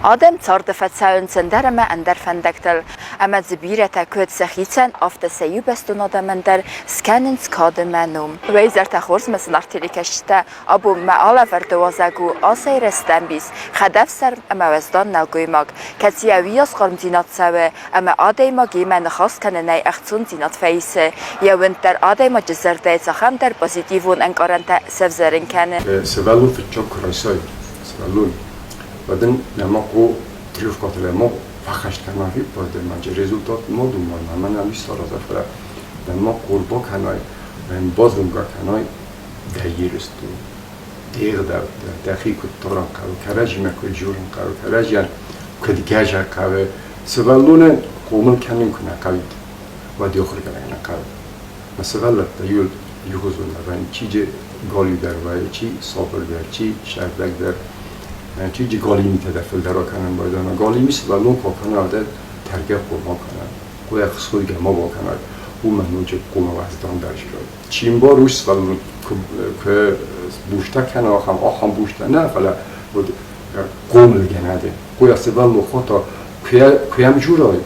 Адӕм царды фӕцӕуынц ӕндӕр ӕмӕ ӕндӕр фӕндӕгтыл, ӕмӕ дзы бирӕтӕ куыд сӕхицӕн, афтӕ сӕ иубӕстон адӕмӕн дӕр скӕнынц кады мӕ ном. Уӕ изӕртӕ хорз, мӕ зынаргъ телекӕсджытӕ! Абон мӕ алӕвӕрды уазӕг у асӕй рӕстӕмбис, хӕдӕфсарм ӕмӕ уӕздан нӕлгоймаг, кӕцыйӕ уыйас хъармдзинад цӕуы, ӕмӕ адӕймаг йемӕ ныхас кӕнынӕй ӕхцондзинад фӕисы, йӕ уынд дӕр адӕймаджы зӕрдӕйы цахӕмдӕр позитивон ӕнкъарӕнтӕ сӕвзӕрын кӕны. Сывӕллон фыццаг куы райсай, сывӕллон, уӕд ын нӕма хъу трехкатылӕ мо фӕхӕст кӕна виппайды маджы результат мо думай, мӕ нӕм исараза, фӕлӕ нӕма хъурба кӕнай, мӕн базонгӕ кӕнай дӕ ерыстыл, де гъдӕуттӕ, дӕхи куыд дарын хъӕуы, кӕрӕдзимӕ куыд дзурын хъӕуы, кӕрӕдзийӕн куыд гӕзӕ хъӕуы. Сывӕллоны хъомыл кӕнын куы нӕ хъӕуид, уӕд ахуыргӕнӕг нӕ хъӕуы. Мӕ сывӕллӕттӕ иуыл иухуызон нӕ вӕййынц, чи джы галиудӕр вӕййы, чи сабырдӕр, чи сӕрдӕгдӕр, чи джы галимитӕ дӕр фылдӕр акӕнын байдайы. Галими сывӕллон куы акӕна, уӕд тӕргӕ хъуыр ма кӕна, къуйӕ хсойгӕ ма бакӕна, уымӕн ноджы хъуамӕ уӕздандӕр зилой. Чи мбары, уый сывӕллон куы бустӕ кӕна, ахӕм бустӕ нӕ, фӕлӕ уӕд хъомылгӕнӕг. Къуйӕ сывӕллон хота куы йӕм дзурай,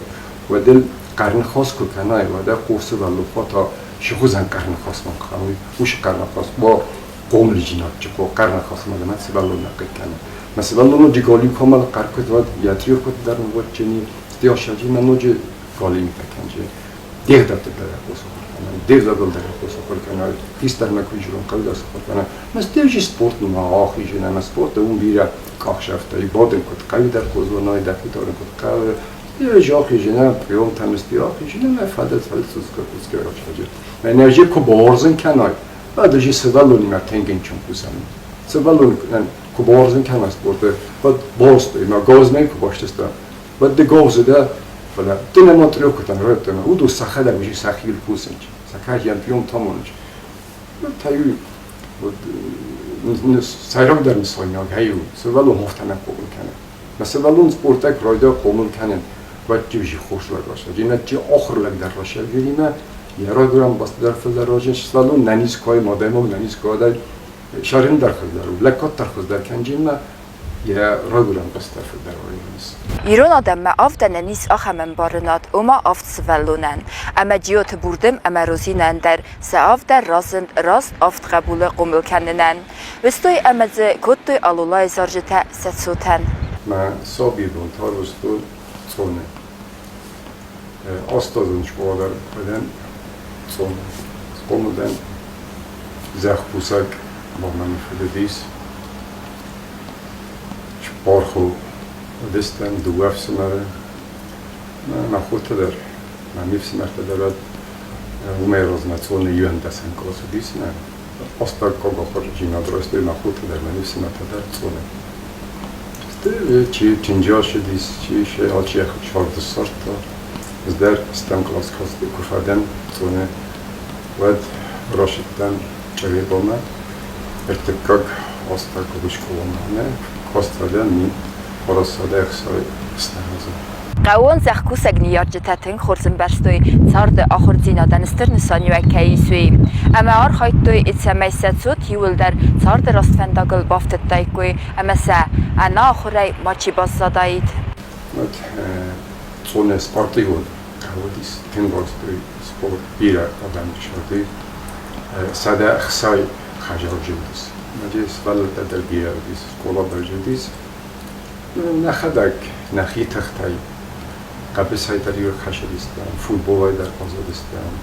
уӕд ыл къӕрныхас куы кӕнай, уӕд ӕ хъо сывӕллон хота сихуызӕн къӕрныхас ма кӕнуй, уыцы къӕрныхас ба хъомылдзинадджы хъо къӕрныхасмӕ дӕр сывӕллон нӕ хъыг кӕны. Мӕ сывӕллон ноджы галиу комӕл хъӕр куыд уӕд, йӕ трехуд дӕр ныууӕдджыни, стӕй мӕ ноджы галиутӕ кӕнджи. Де гъдӕутты дӕр ахуыр кӕнӕм, де взагыл дӕр ахуыр кӕнӕм, хистӕрмӕ куы зурон, хъӕуы дӕр сахуыр кӕнӕм. Мӕ стӕй спорт ма ахизын ӕмӕ спорты уым бирӕ къахсӕфтӕ бадын куыд хъӕуы дӕр хъозонай, дӕхи дарын куыд хъӕуы. Стӕй ахизын ӕмӕ приемтӕм стӕй ахизын ӕмӕ фадат фӕлцуцгӕ кусгӕ рӕстӕджы. Мӕнӕ же куы бауарзын кӕнай, уӕд же сывӕллонимӕ тынг ӕнцон кусӕн. Сывӕллон куы бауарзын кӕна спорты, уӕд бауарзтой, мӕ гауызмӕ куы бастыстӕм, уӕд ды гауызы дӕ, фӕлӕ ды нӕма трёхкӕтӕн райдыдтон, уыдон сӕхӕдӕг уже сӕхиуыл кусынц, сӕ кӕрӕдзийӕн прием амонынц. Та-иу сӕйрагдӕр нысайнаг ӕй у, сывӕллон афтӕ нӕ хъомыл кӕны. Мӕ сывӕллон спортӕй куы райдайа хъомыл кӕнын, уӕд-иу же хорз лӕг райса. Иннӕ ахуыр лӕг дӕр райса йӕ райгуырӕн бӕсты дӕр фылдӕр райса. Сывӕллон нӕниз куы уа, адӕймаг нӕниз куы уа, сӕрын дӕр хуыздӕр у, лӕггад дӕр хуыздӕр кӕнджынмӕ йӕ райгуырӕн бӕстӕ фылдӕр вӕййынц. Ирон адӕммӕ авдӕнӕн ис ахӕм ӕмбарынад, ома авд сывӕллонӕн. Ӕмӕ Джиоты Бурдым ӕмӕ Розинӕн дӕр сӕ авд дӕр разынд раст авд хъӕбулы хъомыл кӕнынӕн. Уызтой ӕмӕ дзы кодтой Алолайы зарджытӕ сӕ цотӕн. Мӕ сабибон тарвыстон Цъоны. Астазон скъола дӕр фӕдӕн Цъоны. Схъомыл дӕн зӕхкусӕг мамӕ фыдыдис. Цыппар уыдыстӕм дыууӕ ӕфсымӕры. Мӕ хотӕ дӕр, мӕ ме фсымӕртӕ дӕр уӕд уымӕй размӕ Цъоны иуӕндӕсӕм кълас уыдис. Мӕ астӕуккаг ахуырдзинад райстой мӕ хотӕ дӕр, мӕ ме фсымӕртӕ дӕр Цъоны. Стӕй чи чынджы ацыдис, чи алчи сӕрды ссардта. Ӕз дӕр стӕм кълас куы фӕдӕн Цъоны, уӕд рацыдтӕн Чъребомӕ. Ӕртыккаг астӕуккаг скъоламӕ ӕмӕ каст фӕдӕн 1906 азы. Хъӕууон зӕхкусӕг ныййарджытӕ тынг хорз ӕмбӕрстой, царды ахуырдзинадӕн стыр нысаниуӕг кӕй ис, уый. Ӕмӕ архайдтой, цӕмӕй сӕ цот иууылдӕр царды раст фӕндагыл бафтыдтаиккой ӕмӕ сӕ ӕнӕахуырӕй мачи баззадаид. Уӕд Цъоны спортивон уыдис тынг уарзтой спорт, бирӕ адӕм сырды 160 хӕдзары уыдис. Ноджы сывӕллӕттӕ дӕр бирӕ уыдис, скъола дӕр уыдис. Нӕхӕдӕг нӕхи тыхтӕй хъӕбысӕй дӕр ирхӕсыдыстӕм, футболӕй дӕр хъазыдыстӕм,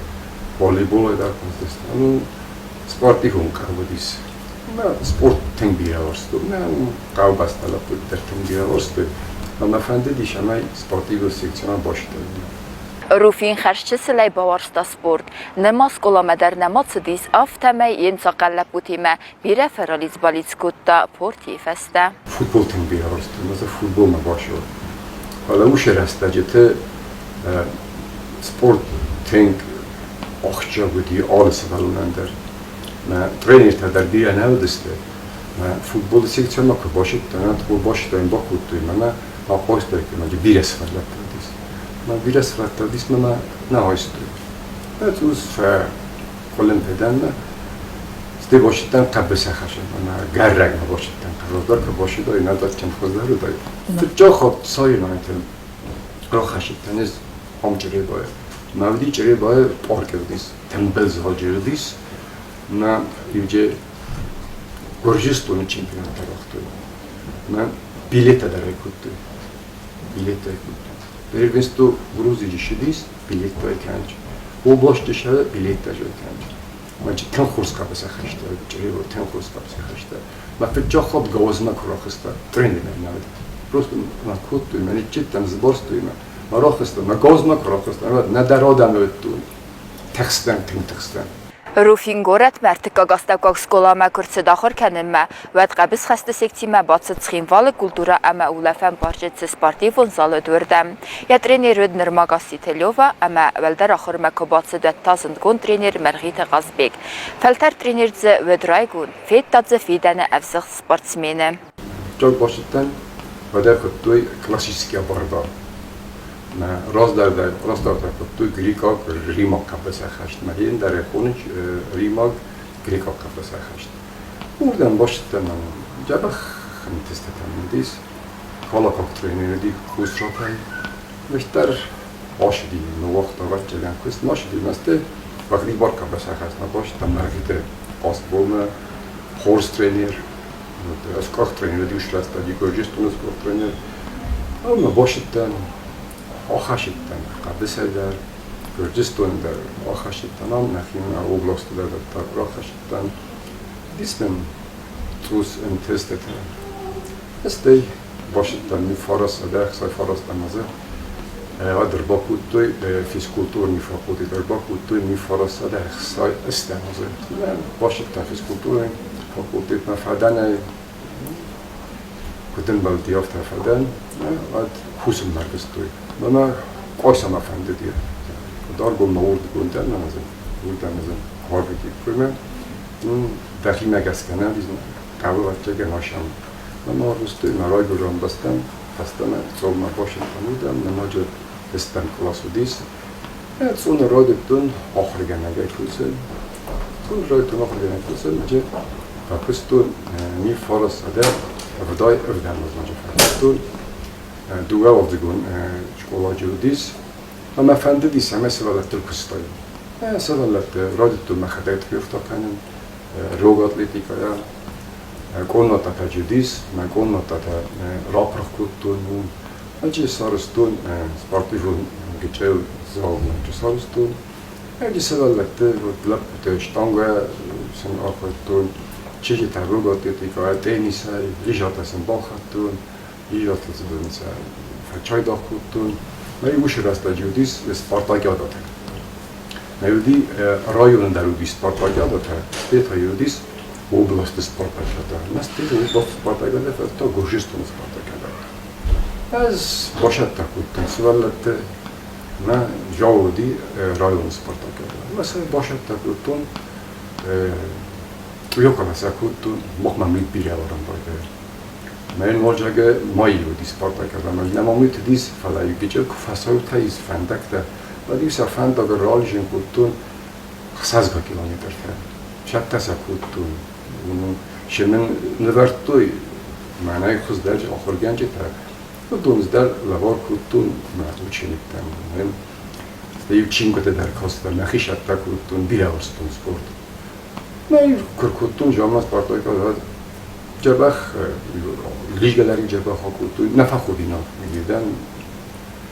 волейболӕй дӕр хъазыдыстӕм. Ну, спортивон хъӕу уыдис. Мӕ спорт тынг бирӕ уарзтон. Мӕ хъӕубӕстӕ лӕппутӕ дӕр тынг бирӕ уарзтой. Ӕмӕ фӕндыдис, ӕмӕ спортивон секциомӕ бацыдтӕн. Руфин хӕрзчысылӕй бауарзта спорт. Нырма скъоламӕ дӕр нӕма цыдис, афтӕмӕй йе мцахъхъӕн лӕппутимӕ бирӕ фӕралидз-балидз кодта портийы фӕстӕ. Футбол тынг бирӕ уарзтон, ӕз футболмӕ бацыдтӕн. Фӕлӕ уыцы рӕстӕджыты спорт тынг ахсджиаг уыди алы сывӕллонӕн дӕр. Мӕ тренертӕ дӕр бирӕ нӕ уыдысты. Мӕ футболы секциомӕ куы бацыдтӕн, уӕд бацыдтӕн, бакодтой мӕ, бахъуыстой, ӕмӕ бирӕ сывӕллӕттӕ уыдис. Мӕ бирӕ сывӕллӕттӕ уыдис мӕ нӕ айстой. Цъус фӕкъуылымпы дӕн. Стӕй башыдтӕн хъӕбысӕхӕсӕн ӕмӕ гӕррагмӕ башыдтӕн. Раздӕр куы башыдай, нӕдӕр хуыздӕр уыдаид. Фыццаг хатт цайынайтӕ рахӕссыдтӕн ӕз ам Чъребайы. Мӕ уыди Чъребайы паркы уыдис, тымбыл згъӕлджы уыдис. Мӕ иуджы Гуырдзыстоны чемпионаттӕ рагътой. Мӕ билеттӕ дӕр кодтой. Билеттӕ кодтой. Первенство Грузийы ссыдис, билеттӕ кӕнч. Областы сӕ билеттӕ кӕнч. Мӕ тынг хорз хъӕбысӕххӕстӕ, Чъребо тынг хорз хъӕбысӕххӕстӕ. Мӕ фыццаг хатт гауызмӕ куы рахызтӕн, тренермӕ нӕ уыд. Просто мӕ кодтой, мӕ ниччидтӕн, сборстой мӕ. Мӕ рахызтӕн, мӕ гауызмӕ куы рахызтӕн, уӕд нӕдӕр адӕмы уыдтон. Тыхстӕн, тынг тыхстӕн. Руфин горӕтмӕ ӕртыккаг астӕуккаг скъоламӕ куы рцыд ахуыр кӕнынмӕ, уӕд хъӕбысхӕсты секцимӕ бацыд Цхинвалы культурӕ ӕмӕ улӕфӕн парчы цы спортивон зал уыд, уырдӕм. Йӕ тренер уыд нырма Гасситы Лева ӕмӕ уӕлдӕр ахуырмӕ куы бацыд, уӕд та зындгонд тренер Мӕргъиты Хъазбег. Фӕлтӕрд тренер дзы уыд райгонд, федта дзы фидӕны ӕвзыгъд спортсмены. Фыццаг бацыдтӕн, уӕдӕ хуыдтой классический борьба. Раздӕр раздӕр хуыдтой грекъаг, римаг хъӕбысӕххӕст. Мӕ дӕр хонынц римаг, грекъаг хъӕбысӕххӕст. Уырдӕм бацыдтӕн, дзӕбӕх ӕнтыстытӕ уыдис. Калакаг тренер уыди Хусратӕй. Мӕстдӕр ацыди, ныууагъта ӕвӕццӕгӕн куыст, ацыди мӕсты. Бахрибар хъӕбысӕххӕстмӕ бацыдтӕн Мӕргъиты Хъасболмӕ, хорз тренер. Скъах тренер уыди рӕстӕджы Гуырджистоны скъах тренер. Ӕмӕ бацыдтӕн, ахӕссыдтӕн хъӕбысӕй дӕр, Гуырджистоны дӕр ахӕссыдтӕн, ам нӕхимӕ областы дӕр рахӕссыдтӕн. Дис мын цъус ӕнтыстытӕ. Стӕй бацыдтӕн 996 ӕм азы уӕд ӕрбакодтой физкультурный факультет, ӕрбакодтой 968 азы. Бацыдтӕн физкультурный факультетмӕ фадӕнӕй, куыд ӕмбӕлди, афтӕ фӕдӕн, уӕд кусынмӕ ӕрвыстой. Мӕнӕ Къосамӕ фӕндыди. Даргоммӕ уырдыгон дӕн, уырдӕм арвитиккой. Дӕхимӕ гӕсгӕ нӕ хъӕуы ӕвӕццӕгӕн асам. Мӕ арвыстой мӕ райгуырӕн бӕстӕм, фӕстӕмӕ Цъоммӕ бацыдтӕн уырдӕм, мӕ ноджы ӕстӕм кълас уыдис. Цъоны райдыдтон ахуыргӕнӕгӕй кусын. Цъоны райдыдтон ахуыргӕнӕгӕй кусын, ноджы фӕкуыстон 1970 азы ноджы фӕкуыстон. Дыууӕуӕладзыгон скъоладжы уыдис. Ӕмӕ фӕндыдис, ӕмӕ сывӕллӕттыл куыстой. Сывӕллӕтты райдыдтон мӕхӕдӕг тренировкӕ кӕнын, рог атлетикӕйӕ. Къоннатӕ уыдис, мӕ къоннатӕ рапырх кодтон уым. Ӕджы сарӕзтон спортивон гычъыл зал сарӕзтон. Ӕджы сывӕллӕтты вот лӕппутӕ штангӕ сын архайдтон, чызджытӕ рог атлетикӕйӕ, теннисӕй, лыжӕтӕ сын балхӕдтон, лыжӕтыл сын сӕ фӕчайдагъ кодтон. Мӕ уыцы рӕстӕджы уыдис спартакиадӕтӕ. Мӕ уыди районы дӕр уыдис спартакиадӕтӕ, стӕй та уыдис областы спартакиадӕ. Мӕ стӕй областы спартакиадӕ фӕдта Гуырдзыстоны спартакиадӕ. Ӕз бацӕттӕ кодтон сывӕллӕтты, мӕ зал уыди районы спартакиадӕ. Мӕ сӕ бацӕттӕ кодтон, Тъуйокамӕ сӕ кодтон, махмӕ мит бирӕ уарын байдайы. Мӕ ноджы майы уыди спартакиадӕ, ӕмӕ нӕма мит уыдис, фӕлӕ иу куы фӕцӕутӕ ис фӕндӕгтӕ, уӕд-иу сӕ фӕндагыл рализын кодтон 60 километртӕ. Цӕттӕ сӕ кодтон. Се мын нывӕрдтой мӕнӕй хуыздӕр ахуыргӕнджытӕ, уыдон дӕр лӕвар кодтон мӕ учениктӕн. Стӕй-иу чингуытӕ дӕр кастӕн, мӕхи цӕттӕ кодтон, бирӕ уарзтон спорт. Мӕ куы ркодтон замман спартакы, дзӕбӕх лигӕ дӕр дзӕбӕх акодтой, нӕ фӕхудинаг уыди.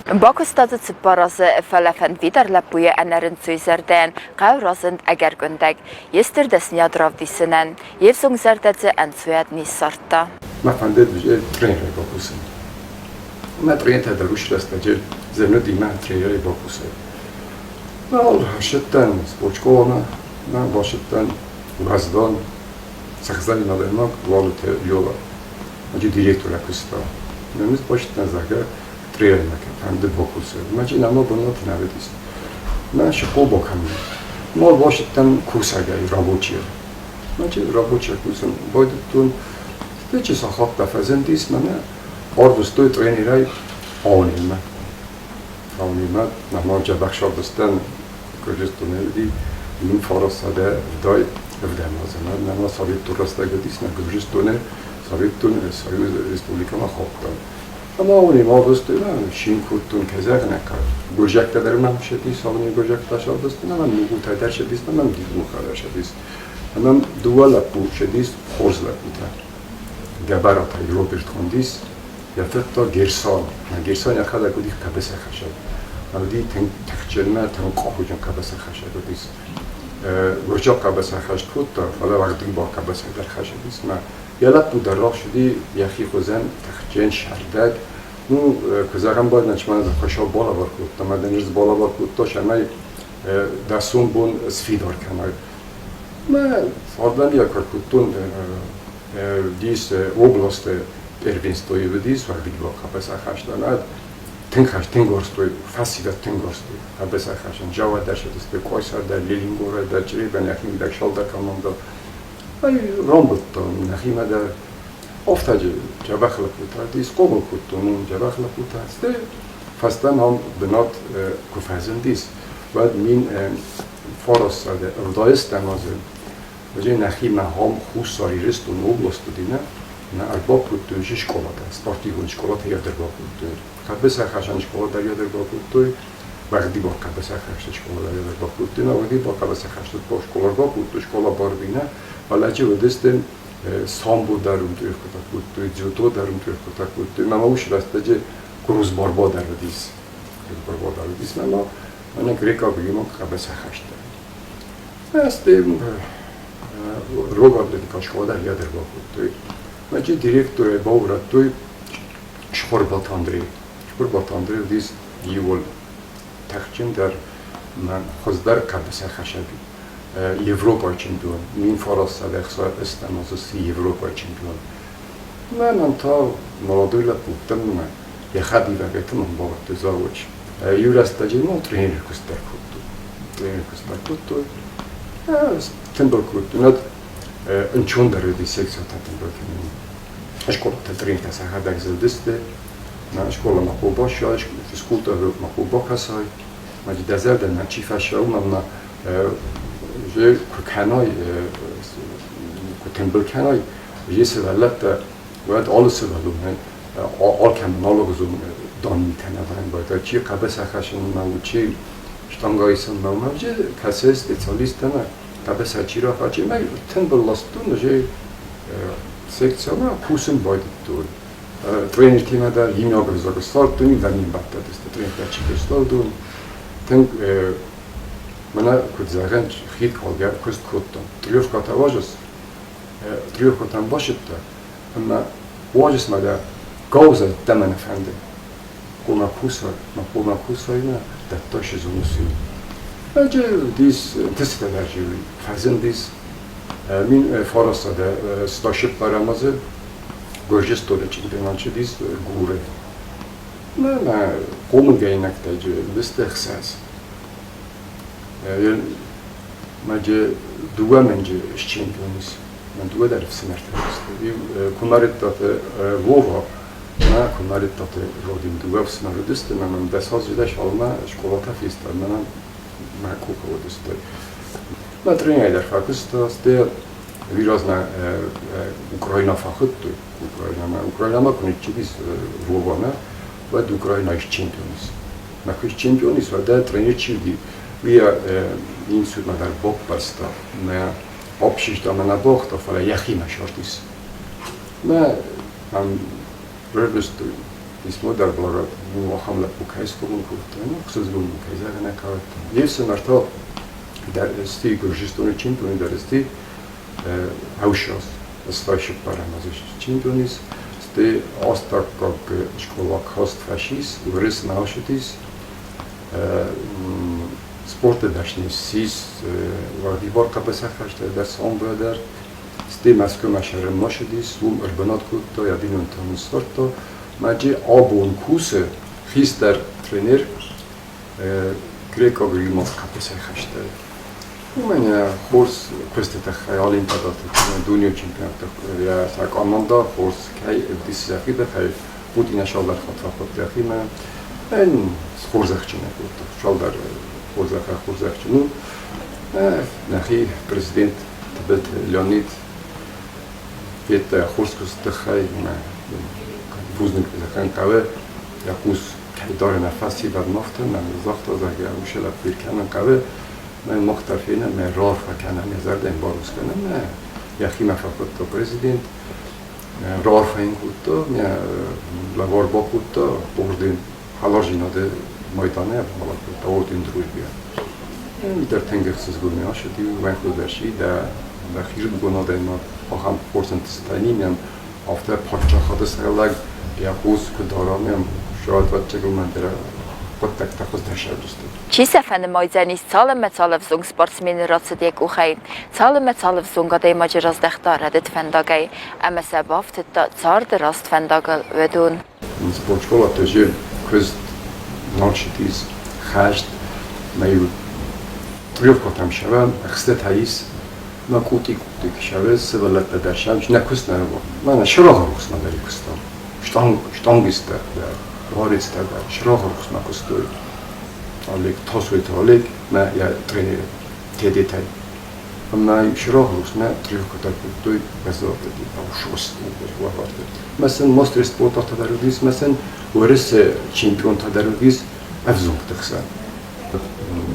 Бакуыста дзы 4 азы, фӕлӕ фӕндвидар лӕппуйы ӕнӕрынцой зӕрдӕйӕн хъӕу разынд ӕгӕр къуындӕг. Йе стыр дӕсныйад равдисынӕн йе взонг зӕрдӕ дзы ӕнцойад не ссардта. Мӕ фӕндыд тренерӕй бакусын. Мӕ тренертӕ дӕр уыцы рӕстӕджы зӕрдимӕ тренерӕй бакусӕг. Нал ссыдтӕн спортскъоламӕ, нӕ бацыдтӕн уӕздан сыгъзӕрин адӕймаг Уалыты Лёва. Аджы директорӕй куыста. Мӕ бацыдтӕн, зӕгъгӕ, тренермӕ фӕнды бакусӕг. Мӕ чи нӕма бынат нӕ уыдис. Мӕ сыхъо бакӕнын. Ма бацыдтӕн кусӕгӕй, рабочийӕ. Мӕ чи рабочийӕ кусын байдыдтон. Стӕй чи сахаттӕ фӕзындис, мӕнӕ арвыстой тренерӕй Аунелмӕ. Аунелмӕ нӕма дзӕбӕх сардыстӕн, Гуырдзыстоны уыди. 1970 азы. Нӕма Советон рӕстӕг уыдис, нӕ Гуырдзыстоны Советон Союз республикӕмӕ хаудтам. Ӕмӕ уый ма уыдысты, шин кодтон, кӕй зӕгъын ӕй хъӕуы. Гуырдзиӕгтӕ дӕр мӕм сӕдис, абони гуырдзиӕгтӕ сӕдысты, ӕмӕ мугутӕ дӕр сӕдис, ӕмӕ дидмухӕ дӕр сӕдис. Ӕмӕ дыууӕ лӕппу сӕдис, хорз лӕппутӕ. Гӕбӕратӕй Роберт хуындис, йӕ фыд та Герсан. Герсан йӕхӕдӕг уыди хъӕбысӕйхӕссӕг. Уыди тынг тыхджын ӕмӕ тынг къахуджын хъӕбысӕйхӕссӕг уыдис. Гуырджиаг хъӕбысӕйхӕст кодта, фӕлӕ уӕгъдибар хъӕбысӕй дӕр хӕссыдис. Мӕ йӕ лӕппу дӕр рацыди йӕхи хуызӕн тыхджын, сӕрдӕг. Ну, куы зӕгъӕм, баднӕ мӕ хуыцау балӕвар кодта, мӕ дын ӕз балӕвар кодта, цӕмӕй дӕ сомбон сфидар кӕнай. Мӕ цардӕн йӕ куы кодтон дис областы первенствойы уыдис, уӕгъдибар хъӕбысӕйхӕстӕн тынг хӕст, тынг уарзтой, фӕсивӕд тынг уарзтой хъӕбысӕйхӕстӕн. Джава дӕр сӕдысты, Къуайса дӕр, Ленингоры дӕр, Чъребан йӕхимидӕг сӕлдӕр командӕ. Ай рамбылдтон нӕхимӕ дӕр. Афтӕджы дзӕбӕх лӕппутӕ схъомыл кодтон уым дзӕбӕх лӕппутӕ. Стӕй фӕстӕмӕ ам бынат куы фӕзындис, уӕд 1970 азы уже нӕхимӕ ам Хуссар Ирыстоны област уыди, нӕ? Нӕ ӕрбакодтой уже скъолатӕ, спортивон скъолатӕ йӕ дӕр бакодтой. Хъӕбысӕйхӕцӕн скъола дӕр йӕ дӕр бакодтой, уӕгъдибар хъӕбысӕйхӕсты скъола дӕр йӕ дӕр бакодтой. Нӕ уӕгъдибар хъӕбысӕйхӕсты скъола ӕрбакодтой, скъола барвина, фӕлӕ уыдысты самбо дӕр уым тренировкӕтӕ кодтой, дзюдо дӕр уым тренировкӕтӕ кодтой. Мӕ ус рӕстӕджы Грузбарба дӕр уыдис. Грузбарба дӕр уыдис мӕ мӕнӕ грекъаг римаг хъӕбысӕйхӕсты. Стӕй рог атлетикон скъола дӕр йӕ дӕр бакодтой. Мӕ директорӕй баурӕдтой Схуырбаты Андрей. Схуырбаты Андрей уыдис иууыл тыхджындӕр мӕ хуыздӕр хъӕбысӕйхӕцӕг Европӕйы чемпион. 1960 азы сси Европӕйы чемпион. Мӕнӕн та молодой лӕппу уыдтӕн ӕмӕ йӕ хӕдивӕгӕй тынг бавӕрдтой завоч. Иу рӕстӕджы ма тренеры куыст дӕр кодтой. Тренеры куыст дӕр кодтой. Тымбыл кодтой. Нӕд ӕнцондӕр уыди секциятӕ тымбыл кӕнын. Скъолаты тренертӕ сӕхӕдӕг зылдысты. Скъоламӕ хъобасай, физкультурӕмӕ хъобакӕсай. Ма дӕ зӕрдӕ нӕ чи фӕсӕуы, мӕнмӕ уже куы кӕной, куы тымбыл кӕной, уже сывӕллӕттӕ, уӕд алы сывӕллонӕн алкӕмӕн алыгъуызон даннитӕ нӕ вӕййы. Чи хъӕбысӕйхӕссынмӕ у, чи штанга исынмӕ у, уже кӕсы специалисттӕмӕ, хъӕбысӕй чи рахӕссы, ӕмӕ тымбыл ластон уже секциямӕ кусын байдыдтой. Тренертимӕ дӕр иунӕг ӕвзаг ссардтон, иу дӕр не мбӕрттадысты тренертӕ чи куыстадон. Тынг мӕнӕ куыд зӕгъӕн, хид калгӕ куыст кодтон. Тренировкӕтӕ уазыс, тренировкӕтӕм бацыдтӕ, ӕмӕ уазыс мӕ дӕ гаузӕ дӕмӕ нӕ фӕнды. Хъуамӕ кусай, мӕ хъуамӕ кусай нӕ, дӕтта сезон Ӕджы уыдис ӕнтыстытӕ дӕр фӕзындис. 1964 азы Гуырдзыстоны чемпионат цыдис Гуры. Мӕ хъомылгӕнинӕгтӕ уыдысты ӕхсӕз. Мӕджы дыууӕ мӕнджы счемпион ис. Мӕ дыууӕ дӕр ӕфсымӕртӕ уыдысты. Иу Куымӕридтаты Вова мӕ Куымӕридтаты Родин дыууӕ ӕфсымӕр уыдысты, мӕ мӕм дӕс азы дӕс алмӕ скъолатӕ фесты, ӕмӕ мӕ къухы уыдысты. Мӕ тренерӕй дӕр фӕкуыста, стӕй уый размӕ Украина фӕхуыдтой. Украинамӕ. Украинамӕ куы ныццыдис Вовамӕ, уӕд Украинӕйы счемпион ис. Мӕ куы счемпион ис, уӕд тренер чи уыди, уый институтмӕ дӕр баппӕрста. Мӕ обсиста ӕмӕ нӕ бауагъта, фӕлӕ йӕхимӕ сардис. Мӕ ам рарвыстой писмо дӕр благъат, ну ахӕм лӕппу кӕй схъомыл кодта, ну ӕхсызгон мын кӕй зӕгъын ӕкӕрӕттӕ. Йе фсымӕр та дӕр сти Гуырдзыстоны чемпион дӕр сти ӕвшас 84 азы чемпион ис, стӕй астӕуккаг скъола каст фӕцис, Уырысмӕ ацыдис, спорты дӕсны ссис, уӕгъдибар хъӕбысӕйхӕсты дӕр, самбо дӕр, стӕй Мӕскуымӕ сӕрынмӕ ссыдис, уым ӕрбынат кодта, йӕ бинонтӕм ссардта. Мӕджы абон кусы хистӕр тренер грекъаг-римаг хъӕбысӕйхӕстӕй. Уымӕн йӕ хорз куысты тыххӕй олимпиадӕты дунеон чемпионатты йӕ сӕ командӕ хорз кӕй ӕвдисы йӕхи тыххӕй, Путинӕ цалдӕр хатт фӕхуыдта йӕхимӕ. Ӕн хорзӕхджын кодта, цалдӕр хорзӕхӕй хорзӕхджын у. Нӕхи президент Тыбылты Леонид федта хорз куысты тыххӕй ӕмӕ бузныг зӕгъын хъӕуы, йӕ хъус кӕй дары нӕ фӕсивӕдмӕ афтӕ, мӕ загъта, зӕгъгӕ, уыцы лӕппуйы кӕнын хъӕуы, мӕ мах дӕр фенӕм, мӕ раарфӕ кӕнӕм, йӕ зӕрдӕ йын барухс кӕнӕм, мӕ йӕхимӕ фӕкодта президент, раарфӕ йын кодта, мӕ лӕвар бакодта орден хӕларзинады майданӕй балӕвар кодта орден Дружбе. Уый дӕр тынг ӕхсызгонӕй ацыди, уӕхуылдӕси дӕ дӕхирдыгон адӕймаг ахӕм хорз ӕнтыстытӕ нимӕн, афтӕ паддзахады сӕргълӕг йӕ хъус куы дара мӕм, сӕвӕццӕгӕн мӕ дӕр хъуыддӕгтӕ хуыздӕр сӕвдысты. Чи сӕ фӕнымайдзӕнис, цалынмӕ цал ӕвзонг спортсмены рацыд йӕ къухӕй, цалынмӕ цал ӕвзонг адӕймаджы раздӕхта рӕдыд фӕндагӕй ӕмӕ сӕ бафтыдта царды раст фӕндагыл, уыдон. Спортскъолаты же куыст налчитис хӕст мӕ тренировкӕтӕм сӕвӕм, ӕхстытӕ ис, мӕ къути-къути сӕвӕ, сывӕллӕттӕ дӕр сӕм, нӕ куыст нӕ мӕнӕ сырагъы рухсмӕ дӕр куыстам. Штангисттӕ дӕр, дворецтӕ дӕр сырагъы рухсмӕ куыстой. Олег, Тасойты Олег мӕ йӕ тренер Тедетӕй. Ӕмӕ сырагъы рухсмӕ тренировкӕтӕ кодтой Мӕ мастер спорта дӕр уыдис, мӕ сын Уӕрӕсе чемпионтӕ дӕр уыдис ӕвзонгты хсӕн.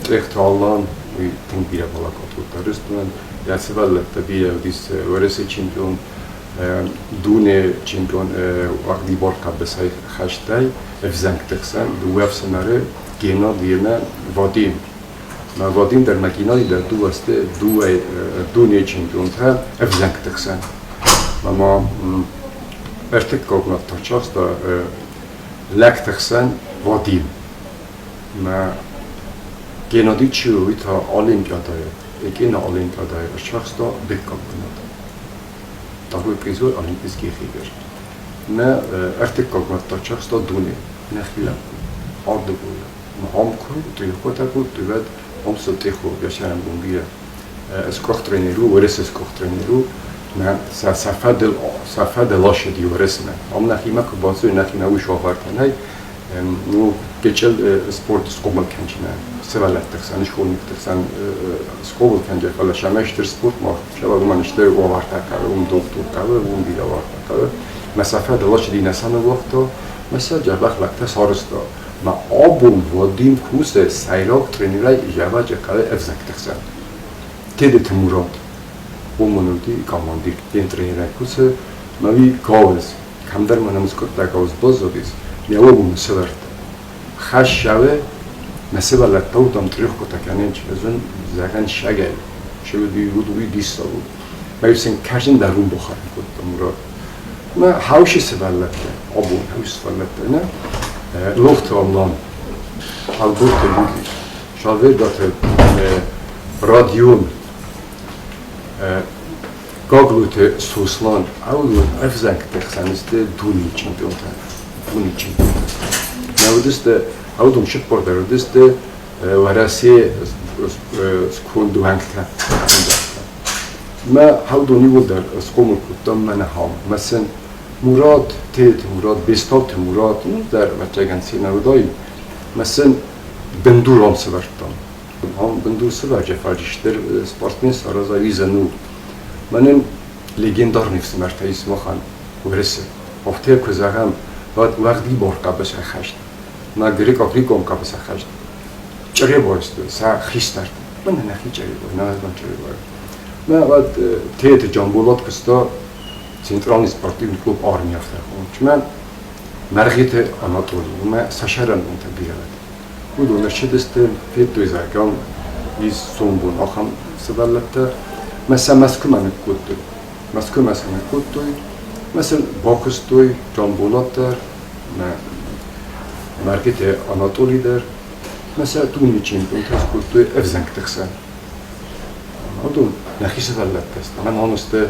Тъехты Алан, уый тынг бирӕ балӕггад кодта Рыстонӕн. Йӕ сывӕллӕттӕ бирӕ уыдис Уӕрӕсейы чемпион, дуне чемпион уӕгъдибар хъӕбысӕй хӕстӕй ӕвзӕнгты хсӕн дыууӕ ӕфсымӕры Геннадий ӕмӕ Вадим. Вадим дӕр ма Геннадий дӕр дыууӕ сты дыууӕ дунейы чемпионтӕ ӕвзӕнгты хсӕн. Ӕмӕ ӕртыккаг ӕрцахста лӕгты хсӕн Вадим. Мӕ Геннадий чи у, уый та Олимпиадӕйы, Пекины Олимпиадӕйы ӕрцахста дыккаг бынат. Второй призер Олимпийских игр. Мӕ ӕртыккаг бынат ӕрцахста дуне, нӕхи лӕппу, ардыгойы. Ам куы тренировкӕтӕ кодтой, уӕд ам цы тъехо йӕ бирӕ скъуых-тренер у, Уӕрӕсе скъуых-тренер у, мӕ сӕ фӕдыл ацыди Уӕрӕсемӕ. Ам нӕхимӕ куы бацыди, нӕхимӕ уый уавӕртӕ нӕй. Ну, гечел спорт схъомыл кӕнджынӕ, сывӕллӕтты хсӕн, школьникты хсӕн схъомыл кӕнджы, фӕлӕ сӕмӕ стыр спорт ма уымӕн стыр уавӕртӕ хъӕуы, уым дохтыр хъӕуы, уым бирӕ уавӕртӕ хъӕуы. Мӕ сӕ фӕдыл ацыди нӕ сӕ ныууагъта, мӕ сӕ дзӕбӕх лӕгтӕ сарӕзта. Мӕ абон Вадим кусы сӕйраг тренерӕй зӕвӕджы хъӕуы ӕвзӕгты хсӕн. Тедеты Мурат, уымӕн уыди командир, тренерӕй кусы, мӕ уый гауыз, кӕмдӕр мӕ нымскъуыдта гауыз баззадис, мӕ уым сӕвӕрдта. Хӕссӕвы мӕ сывӕллӕттӕ уыдам трехкотӕ кӕнын, зын зӕгъӕн сагӕй, чи уыди, уыд уый диссаг у. Мӕ сын кӕсын дӕр уым бахӕрын кодта Мурат. Мӕ хауси сывӕллӕттӕ, абон хауси сывӕллӕттӕ, нӕ Лохты Алан, Ӕлборты Юрий, Шалвергаты Радион, Гаглойты Сослан ӕвзон ӕвзӕгты хсӕн сты дунейы чемпионтӕ. Дунейы чемпионтӕ. Нӕ уыдысты, ӕвдон цыппар дӕр уыдысты Уӕрӕсе сконд уӕнгтӕ. Мӕ хӕлдон иууылдӕр схъомыл кодтам мӕнӕ хам. Мӕ сын Мурат, Теты Мурат, Бестауты Мурат, ну дӕр ӕвӕццӕгӕн цинӕ уыдаид. Мӕ сын бындурон сӕвӕрдтам. Ам бындур сӕвӕрджы фӕджыстыр спортсмен сараза уизӕн у. Мӕнӕн легендарный ӕфсымӕртӕ ис махӕн Уӕрӕсе. Афтӕ куы зӕгъӕм, уӕд уӕгъдибар хъӕбысӕйхӕст, нӕ грекъаг-рикон хъӕбысӕйхӕст Чъребой сты сӕ хистӕртӕ. Мӕнӕ нӕхи Чъребой, нӕ Чъребой. Мӕ уӕд Теты Джамбулат куыста Центральный спортивный клуб армия афтӕ хончмӕ Мӕргъиты Анатолий, уымӕ сӕ сӕрӕнбонтӕ бирӕ уыд. Уыдон ӕрцыдысты, федтой зӕгъӕм, ис сомбон ахӕм сывӕллӕттӕ. Мӕ сӕ Мӕскуымӕ ныккодтой. Мӕскуымӕ сӕ ныккодтой, мӕ сын бакуыстой Джамбулат дӕр, мӕ Мӕргъиты Анатолий дӕр. Мӕ сӕ дунейы чемпионтӕ скодтой ӕвзӕнгты хсӕн. Уыдон нӕхи сывӕллӕттӕ сты. Мӕн ам сты,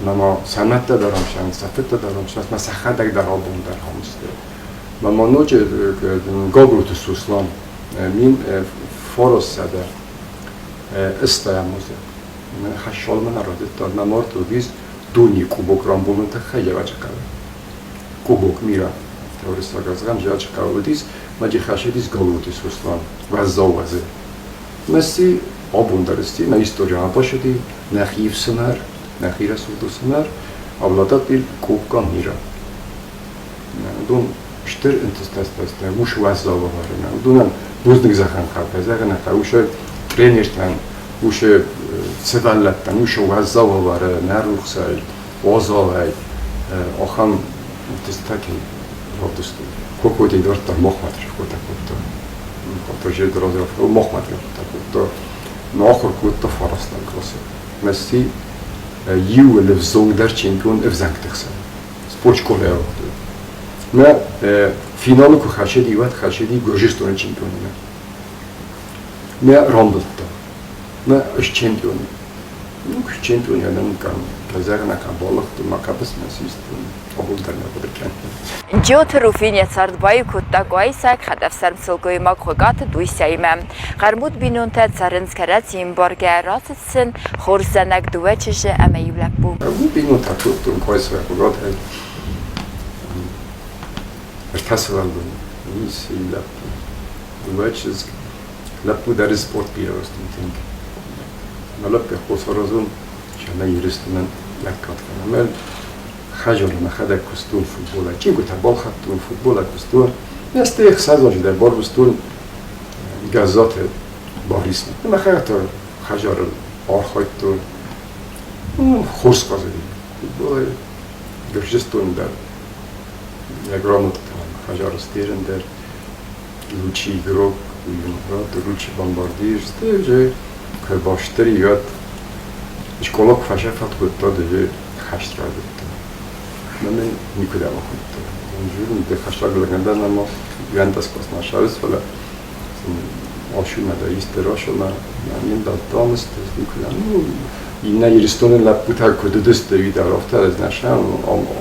мӕ ма сӕ мӕдтӕ дӕр ам сӕ, сӕ фыдтӕ дӕр ам сӕ, мӕ сӕхӕдӕг дӕр абон дӕр ам сты. Мӕ ма ноджы Гаглойты Сослан 1900 ӕстайӕм азы хӕссалмӕ нӕ райдыдта. Мӕ мард уыдис дунейы кубок рамбулыны тыххӕй Зӕвӕджыхъӕуы. Кубок мира уырыссаг ӕрдзӕм Зӕвӕджыхъӕуы уыдис, мӕ джихӕсыдис Гаглойты Сослан уӕззау уӕзы. Мӕ си Абон дӕр сты нӕ историйы абасыди, нӕхи ӕфсымӕр, нӕхи рӕсугъд ӕфсымӕр, Авладатил Къокка Мира. Уыдон стыр ӕнтыстӕ сты, ус уӕззау уавӕры. Уыдонӕн бузныг зӕгъӕн хъӕугӕ, зӕгъын хъӕуы сӕ тренертӕн, усы сывӕллӕттӕн, усы уӕззау уавӕры, нӕ рухсӕй, уазалӕй ахӕм ӕнтыстытӕ кӕй равдыстой. Кокоти дарддӕр махмӕ тренировкӕтӕ кодта. Хатырджеты разӕфтау махмӕ тренировкӕтӕ кодта. Мӕ ахуыр кодта фарастӕм классы. Мӕ иу ӕвзонгдӕр чемпион ӕвзӕнгты хсӕн. Спортшколӕйы уагътой. Мӕ финалы куы хӕцыди, уӕд хӕцыди Гуырдзыстоны чемпионимӕ. Мӕ рамбылдта. Мӕ счемпион. Ну, чемпион я нӕм кӕм зӕгъын, кӕм балыгъд, ма кӕпыс мӕ систон. Абон дӕр нӕ хъуыды кӕнын. Джиоты Руфин йӕ цард баиу кодта къуайсаг хӕдӕфсарм сылгоймаг Хуыгаты Дуйсӕимӕ. Хъӕрмуд бинонтӕ цӕрынц кӕрӕдзийы ӕмбаргӕ, рацыд сын хорз зӕнӕг дыууӕ чызджы ӕмӕ иу лӕппу. Бинонтӕ кодтон Къуайсайы Хуыгатӕй. Ӕртӕ сывӕллоны, ис иу лӕппу, дыууӕ чызг. Лӕппу дӕр спорт бирӕ уарзтон тынг. Мӕ лӕппу хосаразон, ӕмӕ Ирыстонӕн лӕггад кӕнӕм. Ӕмӕ хӕдзары мӕхӕдӕг куыстон футболӕй. Чингуытӕ балхӕдтон, футболӕй куыстон. Ӕз 6 азы дӕр барвыстон Гӕззаты Барисмӕ. Мӕхӕдӕг та хӕдзары архайдтон. Хорз хъазыди футболӕй. Гуырдзыстоны дӕр йӕ грамотӕтӕ хӕдзары стерын дӕр. Лучший игрок, лучший бомбардир, стӕй уже куы бастыр уӕд скъола куы фӕсӕфӕд кодта, уже хӕст райдыдта. Мӕнӕн никуыдӕм ахуыдта. Журн де хӕстаг лӕгӕн ӕмӕ Ювентус нашарыс, фӕлӕ Ашумӕ дӕр исты расомӕ не мбӕлдтам, никуыдӕм. Ну, иннӕ Ирыстоны лӕппутӕ куыд уыдысты, уый дӕр афтӕ ӕз нӕ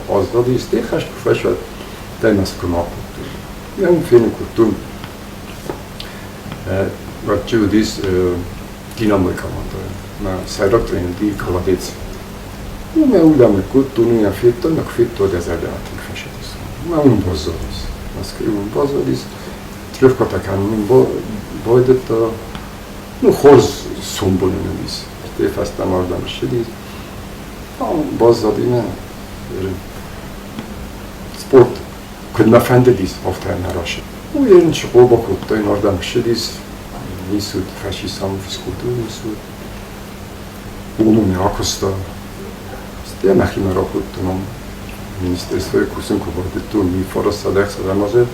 аздадис, стӕй хӕст куы фӕсвӕд, стӕй Мӕскуымӕ акодтой. Йӕм фенын кодтон. Рӕтджы уыдис Динамойы командӕ. Мӕ сӕйраг тренер уыди Колодец. Мӕ уылӕм ныккодтон, уый федтон, мӕ куы федтон, уӕд зӕрдӕ тынг фӕсыдис. Мӕ уым баззадис. Москвайы уым баззадис. Тренировкӕтӕ кӕнын байдыдта. Ну, хорз сомбон ын уыдис. Стӕй фӕстӕмӕ ардӕм ссыдис. Баззади мӕ спорт куыд мӕ фӕндыдис, афтӕ нӕ рацыд. Уый йын чехол бакодта, йын ардӕм ссыдис, ницы уыд, фӕцис ам физкультурӕйы институт. Уым ын акуыста. Стӕй мӕхимӕ ракодтон ам. Министерствойы кусын куы байдыдтон, 1906 азы.